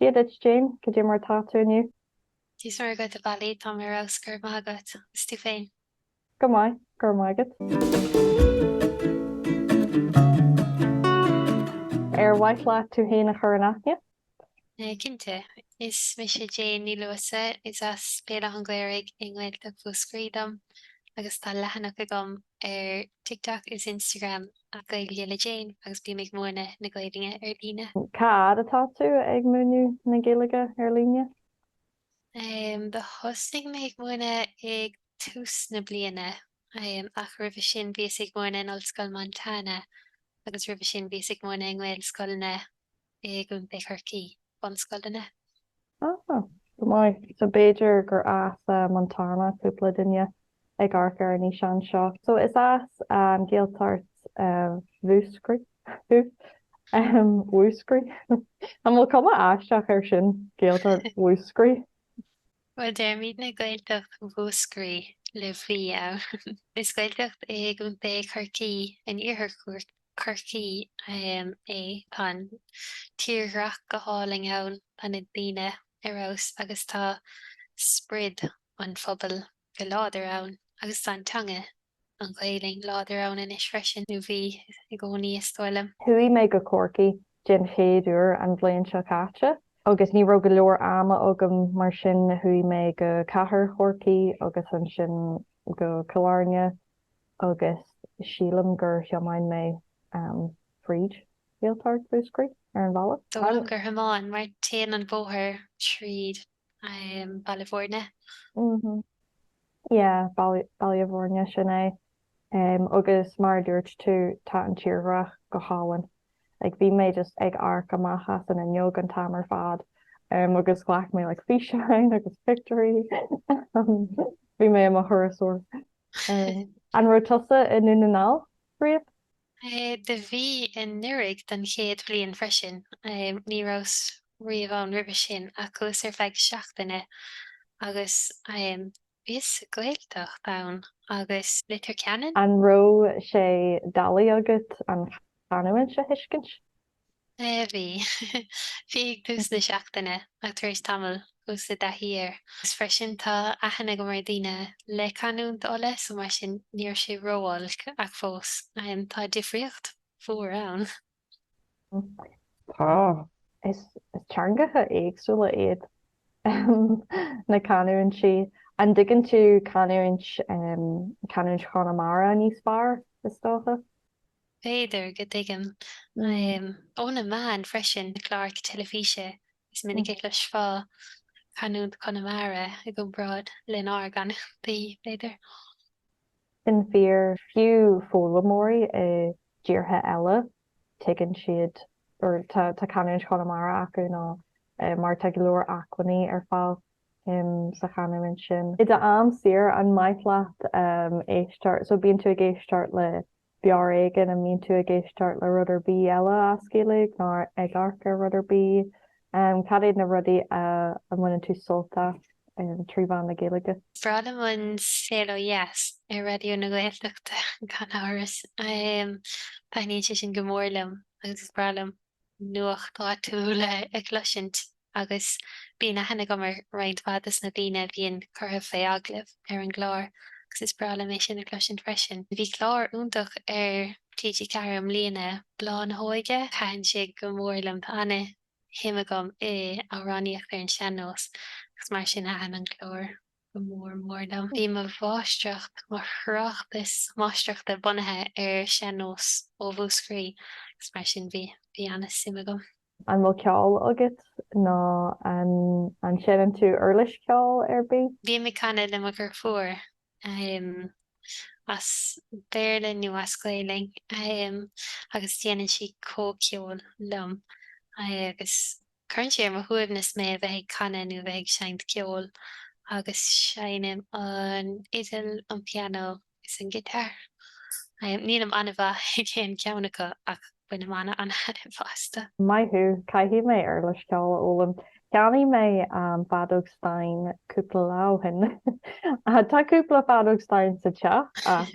Dia duit Jane, cad é mar atá tú inniu? Dia 's Muire dhuit a Mholly, táim ar fheabhas, go raibh maith agat. Is tú féin? Go maith, go raibh maith agat. Ar mhaith leat tú féin a chur in aithne? Cinnte. Is mise Jane Ní Luasa, is as Béal Átha an Ghaorthaidh i nGaeltacht Mhúscraí dom agus tá leathanach agam ar TikTok is Instagram Gaeilge le Jane agus bím ag múineadh na Gaeilge ar líne. Cá fhad atá tú ag múineadh na Gaeilge ar líne? Do thosnaigh mé ag múineadh ag tús na bliana ach roimhe sin bhíos ag múineadh in Ollscoil Montana agus roimhe sin bhíos ag múineadh i nGaelscoileanna i gContae Chorcaí, bunscoileanna. Ah, go maith. So b'fhéidir gur as Montana cúpla duine ag amharc ar an fhíseán seo. So is as an Ghaeltacht Mhúscraí thú? Mhúscraí? An bhfuil cuma aisteach air sin, Gaeltacht Mhúscraí? Bhuel, deirimidne Gaeltacht Mhúscraí le V ann. Is Gaeltacht i gContae Chorcaí, in iarthar Chorcaí é. Tá an tírdhreach go hálainn ann, tá na daoine ar fheabhas agus tá sprid an phobail go láidir ann agus tá an teanga, an Ghaelainn, láidir ann anois freisin, nó bhí i gcónaí is dóigh liom. Chuaigh mé go Corcaigh den chéad uair an bhliain seo caite agus ní raibh go leor ama agam mar sin chuaigh mé go cathair Chorcaí agus ansin go Cill Airne agus sílim gur thiomáin mé fríd Ghaeltacht Mhúscraí ar an bhealach. Dóigh liom gur thiomáin mar téann an bóthar tríd Baile Bhúirne. Yeah, Baile Bhúirne, sin é. Agus mar a dúirt tú, tá an tírdhreach go hálainn. Like bhí mé just ag amharc amach as an fhuinneog an t-am ar fad agus ghlac mé like físeáin agus pictiúirí. Bhí mé i mo thurasóir. An raibh tusa i nDún na nGall riamh? Do bhí anuraidh don chéad bhliain freisin. Ní rabhas riamh ann roimhe sin ach chuas ar feadh seachtaine agus bhíos sa Ghaeltacht ann agus Leitir Ceanainn. An raibh sé doiligh agat an chanúint a thuiscint? Bhí. Bhí ag tús na seachtaine ach tar éis tamaill chuas i dtaithí air. Agus freisin tá aithne agam ar daoine le canúint Uladh so mar sin ní raibh sé ró-olc ach fós tá difríocht mhór ann. Tá. Is teangacha éagsúla iad na canúintí. An dtuigeann tú canúint, canúint Chonamara níos fearr, is dócha? B'fhéidir go dtuigim. Ó na meáin freisin, na cláracha teilifíse, is minic a chloisfeá canúint Chonamara i gcomparáid lenár gcanúintí, b'fhéidir. Sin fíor. Fiú foghlaimeoirí i dtíortha eile, tuigeann siad, or tá canúint Chonamara acu nó mar tá go leor acmhainní ar fáil sa chanúint sin. I d'am saor, an maith leat éisteacht, so bíonn tú ag éisteacht le Beo Ar Éigean, an mbíonn tú ag éisteacht le rud ar bith eile as Gaeilge nó ag amharc ar rud ar bith? Cad iad na rudaí a mbaineann tú sult as trí mheán na Gaeilge? Is breá liom an Saol Ó Dheas ar Raidió na Gaeltachta, gan amhras. Taitníonn sé sin go mór liom agus is breá liom nuacht áitiúil a chloisint agus bíonn aithne agam ar roinnt mhaith dos na daoine a bhíonn curtha faoi agallamh ar an gclár agus is breá liom é sin a chloisint freisin. Bhí clár iontach ar TG4 i mbliana, Bláth na hÓige, thaitin sé go mór liom, tá ana shuim agam i amhránaíocht ar an sean-nós agus mar sin thaitin an clár go mór mór liom. Bhí mo mháistreacht, mo thráchtas máistreachta bunaithe ar sean-nós ó Mhúscraí agus mar sin bhí, bhí ana-suim agam. An bhfuil ceol agat nó an an seinneann tú uirlis ceoil ar bith? Bím ag canadh le mo dheirfiúr as Béarla nó as Gaelainn agus déanann sí comhcheol liom agus cuireann sé ar mo shuaimhneas mé a bheith ag canadh nó a bheith ag seinnt ceoil agus seinnim an fhidil, an pianó is an giotár. Nílim an-mhaith ag aon cheann acu ach bainim an-an-thaitneamh astu. Maith thú, caithfidh mé uirlis ceoil a fhoghlaim. Cheannaigh mé feadóg stáin cúpla lá ó shin. Tá cúpla feadóg stáin sa teach ach.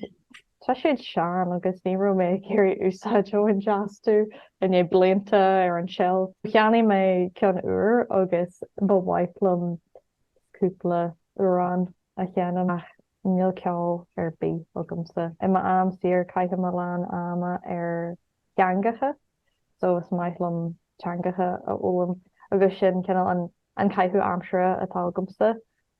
Tá siad sean agus ní raibh mé ag iarraidh úsáid a bhaint astu i ndiaidh blianta ar an tseilf. Cheannaigh mé ceann úr agus ba mhaith liom cúpla amhrán a sheinm ach níl ceol ar bith agamsa. I m'am saor caithim a lán ama ar theangacha so is maith liom teangacha a fhoghlaim agus sin cineál an an caitheamh aimsire atá agamsa.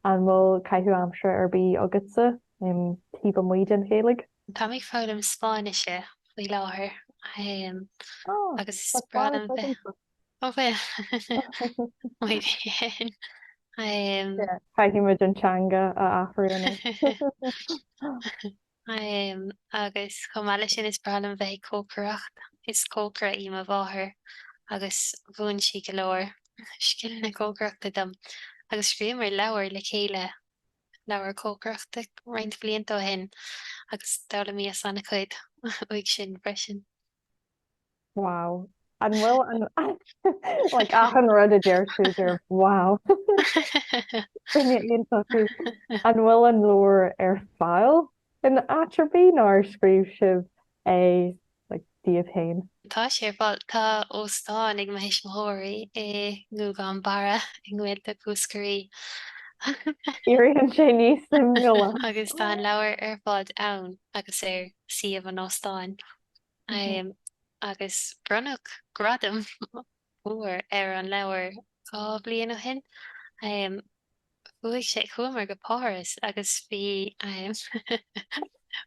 An bhfuil caitheamh aimsire ar bith agatsa taobh amuigh den Ghaeilge? Táim ag foghlaim Spáinnise faoi láthair agus is breá liom bheith. Ó bhfuil? Muy bien. Caithfidh muid an teanga a athrú anois. Agus chomh maith leis sin is breá liom bheith ag cócaireacht. Is cócaire í mo mháthair agus mhúin sí go leor scileanna cócaireachta dom agus scríobhamar leabhar le chéile, leabhar cócaireachta roinnt blianta ó shin agus d'fhoghlaimíos an-chuid uaidh sin freisin. Wow. An bhfuil an like achan rud a deir tú deir wow. Duine iontach thú. An bhfuil an leabhar ar fáil in áit ar bith nó ar scríobh sibh é like daoibh féin? Tá sé ar fáil. Tá óstán ag mo thuismitheoirí i nGúgán Barra i nGaeltacht Mhúscraí. Éiríonn sé níos suimiúla. Agus tá an leabhar ar fáil ann agus ar suíomh an óstáin. Agus bronnadh gradam mór ar an leabhar 2 bhliain ó shin. Bhuaigh sé, chuamar go Páras agus bhí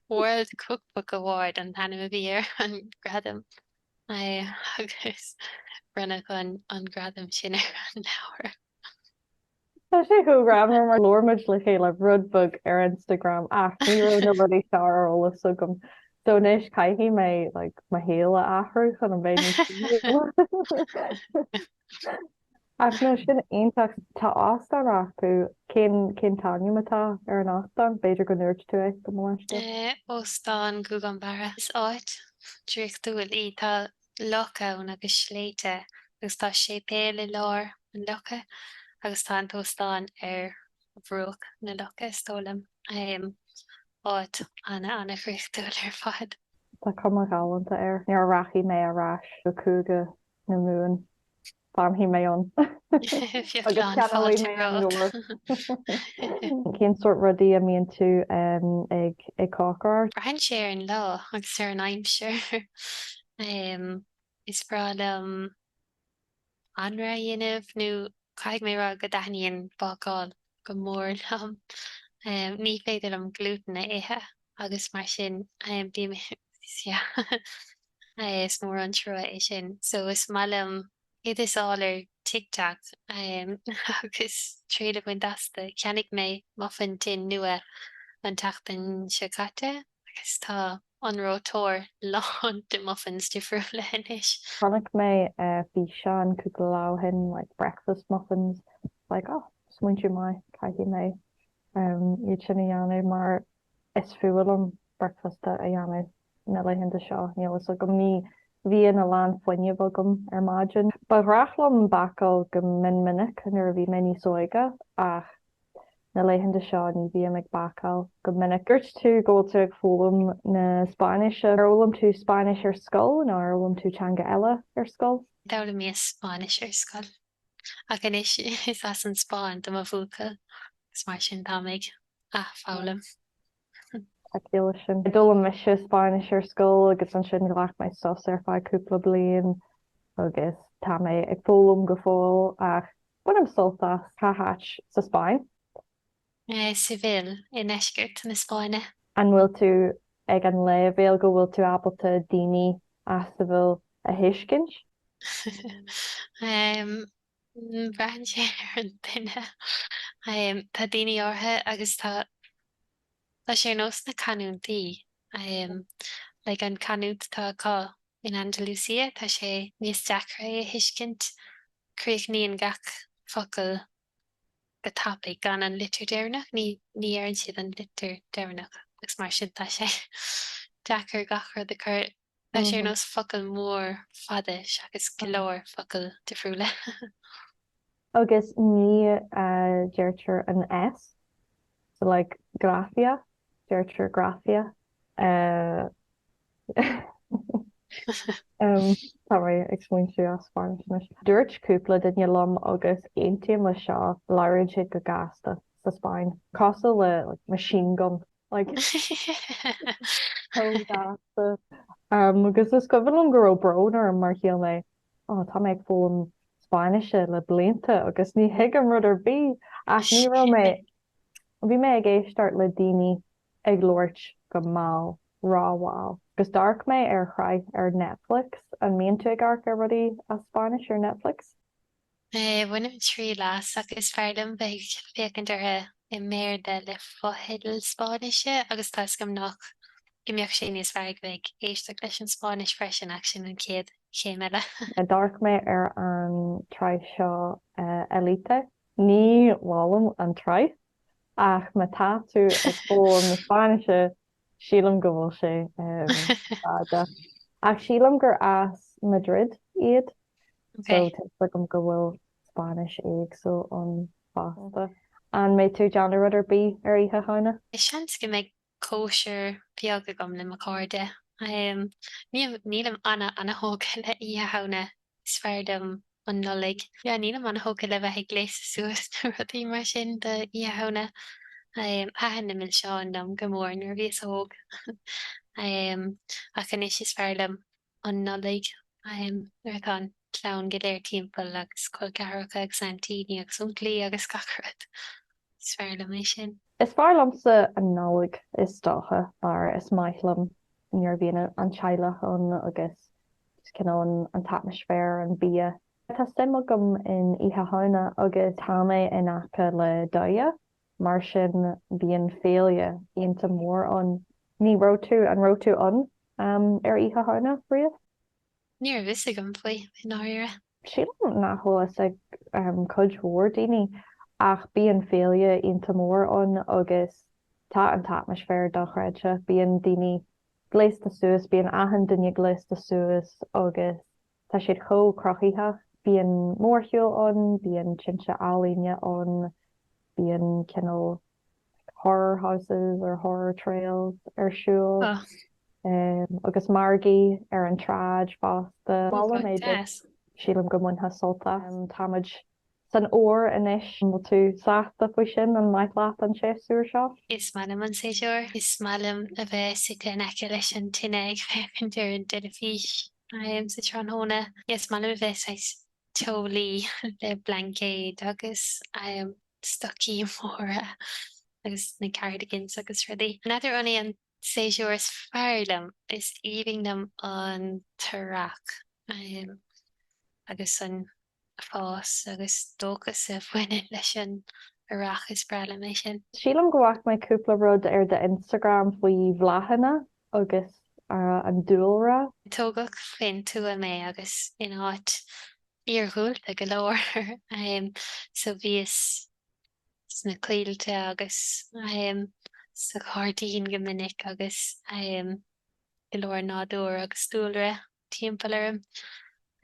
World Cookbook Award an t-ainm a bhí ar an gradam agus bronnadh an gradam sin ar an leabhar. Tá sé chomh greannmhar mar labhair muid le chéile rud beag ar Instagram ach ní raibh na rudaí seo ar eolas agam. So anois caithfidh mé like mo shaol a athrú chun a bheith níos suimiúla. Ach no sin iontach. Tá óstán acu. Cén cén t-ainm atá ar an óstán? B'fhéidir go ndúirt tú é gabh mo leithscéal. Óstán Ghúgán Barra. Is áit draíochtúil í. Tá loch ann agus sléibhte agus tá séipéal i lár an locha agus tá an t-óstán ar bhruach na locha, is dóigh liom. Áit ana-ana-dhraíochtúil ar fad. Tá cuma ghalánta air. Nuair a rachaidh mé ar ais go Cúige na Mumhan, fanfaidh mé ann. Bheadh Agus lán ceannóidh fáilte mé an romhat. leabhar. Cén sórt rudaí a mbíonn tú ag ag cócaireacht? Braitheann sé ar an lá agus ar an aimsir. Is breá liom anraith a dhéanamh nó caithfidh mé a rá go dtaitníonn bácáil go mór liom. Ní féidir liom glútan a ithe agus mar sin bím yeah is mór an trua é sin. So is maith liom oideas a fháil ar TikTok agus triail a bhaint astu. Cheannaigh mé muffin tin nua an tseachtain seo caite agus tá an reoiteoir lán de muffins difriúla anois. Chonaic mé físeán cúpla lá ó shin like breakfast muffins like oh smaointiú maith caithfidh mé iad sin a dhéanamh mar is fuath liom bricfeasta a dhéanamh. na laethanta seo, níl fhios agam, ní bhíonn a lán fuinnimh agam ar maidin. Ba ghnách liom bácáil go mion minic nuair a bhí mé níos óige ach na laethanta seo ní bhím ag bácáil go minic. Dúirt tú go bhfuil tú ag foghlaim na Spáinnise. Ar fhoghlaim tú Spáinnis ar scoil nó ar fhoghlaim tú teanga eile ar scoil? D'fhoghlaimíos Spáinnis ar scoil ach anois is as an Spáinn do mo bhuachaill agus mar sin táim ag athfhoghlaim. Tá ciall leis sin. D'fhoghlaim mise Spáinnis ar scoil agus ansin ghlac mé sos ar feadh cúpla bliain agus tá mé ag foghlaim go fóill ach bainim sult as. Cá háit sa Spáinn? Seville, i ndeisceart na Spáinne. An bhfuil tú ag an leibhéal go bhfuil tú ábalta daoine as Seville a thuiscint? Braitheann sé ar an duine. Tá daoine áirithe agus tá tá sé ar nós na canúintí. Like an canúint atá acu in Andalusia, tá sé níos deacra é a thuiscint. Críochnaíonn gach focal go tapaidh gan an litir deireanach, ní ní dheireann siad an litir deireanach agus mar sin tá sé deacair gach rud a chur Tá sé ar nós focal mór fada seachas go leor focail difriúla. Agus ní deirtear an S, so like grafia, deirtear grafia. Tá mé ag smaointiú as Spáinnis anois. Dúirt cúpla duine liom agus aontaím leis seo, labhraíonn siad go gasta sa Spáinn, cosúil le like machine gun, like chomh gasta. Agus is cuimhin liom go raibh brón orm mar shíl mé, oh tá mé ag foghlaim Spáinnise le blianta agus ní thuigim rud ar bith ach ní raibh mé, bhí mé ag éisteacht le daoine ag labhairt go mall, rómhall. Agus d'amharc mé ar shraith ar Netflix, an mbíonn tú ag amharc ar rudaí as Spáinnis ar Netflix? Bainim triail as ach is fearr liom bheith ag féachaint orthu i mBéarla le fotheidil Spáinnise agus tá 'fhios agam nach go mbeadh sé níos fearr ag bheith ag éisteacht leis an Spáinnis freisin ach sin an chéad chéim eile. D'amharc mé ar an tsraith seo Elite. Ní mholaim an tsraith Ach má tá tú ag foghlaim na Spáinnise, sílim go bhfuil sé úsáideach. Ach sílim gur as Madrid iad, so tá 'fhios agam go bhfuil Spáinnis éagsúil ann fosta. An mbeidh tú ag déanamh rud ar bith ar Oíche Shamhna? Seans go mbeidh cóisir bheag agam le mo chairde. Nílim ana-ana-thógtha le Oíche Shamhna, is fearr liom an Nollaig. Yeah, nílim ana-thógtha le bheith ag gléasadh suas nó rudaí mar sin do Oíche Shamhna. Thaitin na milseáin liom go mór nuair a bhíos óg. Ach anois is fearr liom an Nollaig nuair atá an chlann go léir timpeall agus col ceathracha agus aintíní agus unclaí agus gach rud. Is fearr liom é sin. Is fearr liomsa an Nollaig is dócha mar is maith liom nuair a bhíonn an teaghlach ann agus just cineál an an t-atmaisféar, an bia. Tá suim agam in Oíche Shamhna agus tá mé in aice le Doire mar sin bíonn féile iontach mór ann. Ní raibh tú, an raibh tú ann ar Oíche Shamhna riamh? Ní raibh fhios agam faoi, i ndáiríre. Sílim nach bhfuil fhios ag cuid mhór daoine ach bíonn féile iontach mór ann agus tá an t-atmaisféar dochreidte. Bíonn daoine gléasta suas, bíonn achan duine gléasta suas agus tá siad chomh cruthaitheach. Bíonn mórshiúl ann, bíonn tinte ealaíne ann, bíonn cineál horror houses or horror trails ar siúl agus margaí ar an tsráid fosta. Molaim é duit. Sílim go mbainfeá sult as. Táimid san fhómhar anois. An bhfuil tú sásta faoi sin? An maith leat an séasúr seo? Is maith liom an séasúr. Is maith liom a bheith suite in aice leis an tine ag féachaint ar an dteilifís sa tráthnóna. Is maith liom a bheith saghas teolaí le blaincéad agus stocaí móra agus na cardigans agus rudaí. N'fheadar an é an séasúr is fearr liom, is aoibhinn liom an t-earrach agus an fás agus dóchas a bhaineann leis an earrach, is breá liom é sin. Sílim go bhfaca mé cúpla rud ar d'Instagram faoi bhláthanna agus an dúlra. Tógadh faoin tuath mé agus in áit iarghúlta go leor so bhíos sna coillte agus sa ghairdín go minic agus go leor nádúr agus dúlra timpeall orm.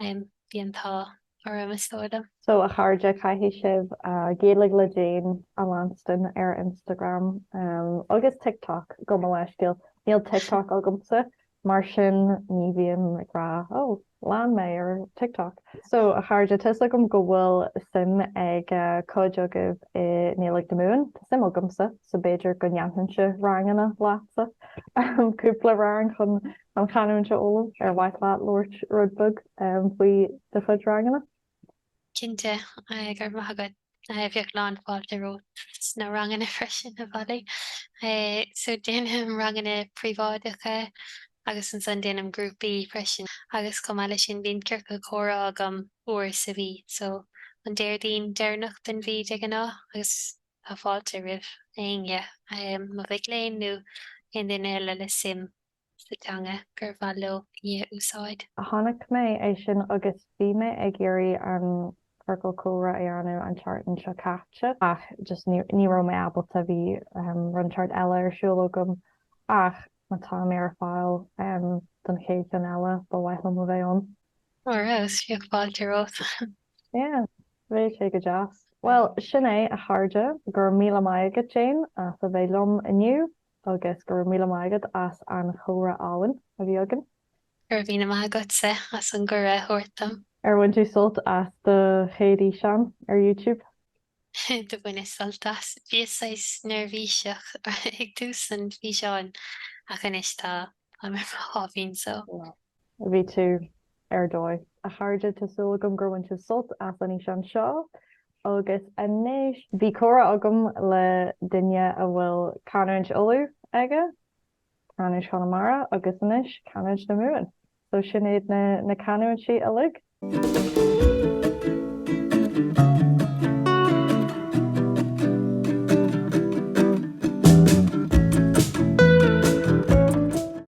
Bhí an t-ádh orm is dóigh liom. So a chairde, caithfidh sibh Gaeilge le Jane a leanstan ar Instagram agus TikTok, gabh mo leithscéal, níl TikTok agamsa Mar sin, ní bhím ag rá, oh, lean mé ar TikTok. So, a chairde, tá 'fhios agam go bhfuil suim ag cuid agaibh i nGaeilge na Mumhan. Tá suim agamsa, so b'fhéidir go ndéanfainnse ranganna leatsa. Cúpla rang chun an chanúint a fhoghlaim. Ar mhaith leat labhairt rud beag faoi do chuid ranganna? Cinnte, go raibh maith agat. Bheadh lán fáilte romhat sna ranganna freisin, a Mholly. So déanaim ranganna príobháideacha agus ansan déanaim grúpaí freisin agus chomh maith leis sin bíonn ciorcal comhrá agam uair sa mhí, so an Déardaoin deireanach den mhí de ghnáth agus tá fáilte roimh éinne, mo mhic léinn nó aon duine eile le suim sa teanga gur mhaith leo í a úsáid. Chonaic mé é sin agus bhí mé ag iarraidh an ciorcal comhrá a dhéanamh an tseachtain seo caite ach just ní ní raibh mé ábalta, bhí rud inteacht eile ar siúl agam ach má tá mé ar fáil don chéad cheann eile ba mhaith liom a bheith ann. Ar fheabhas, bheadh fáilte romhat. Yeah, bheadh sé go deas. Bhuel, sin é a chairde, go raibh míle maith agat Jane as a bheith liom inniu. Agus go raibh míle maith agat as an chomhrá álainn a bhí againn. Go raibh míle maith agatsa as an gcuireadh a thabhairt dom. Ar bhain tú sult as do chéad fhíseán ar YouTube? Do bhaineas sult as. Bhíos saghas neirbhíseach ag tús an fhíseáin ach anois tá táim ar mo sháimhín só. Bhí tú ar dóigh. A chairde, tá súil agam gur bhain sibh sult as an fhíseán seo agus anois bhí comhrá agam le duine a bhfuil canúint Uladh aige, canúint Chonamara agus anois canúint na Mumhan. So sin iad na canúintí uilig.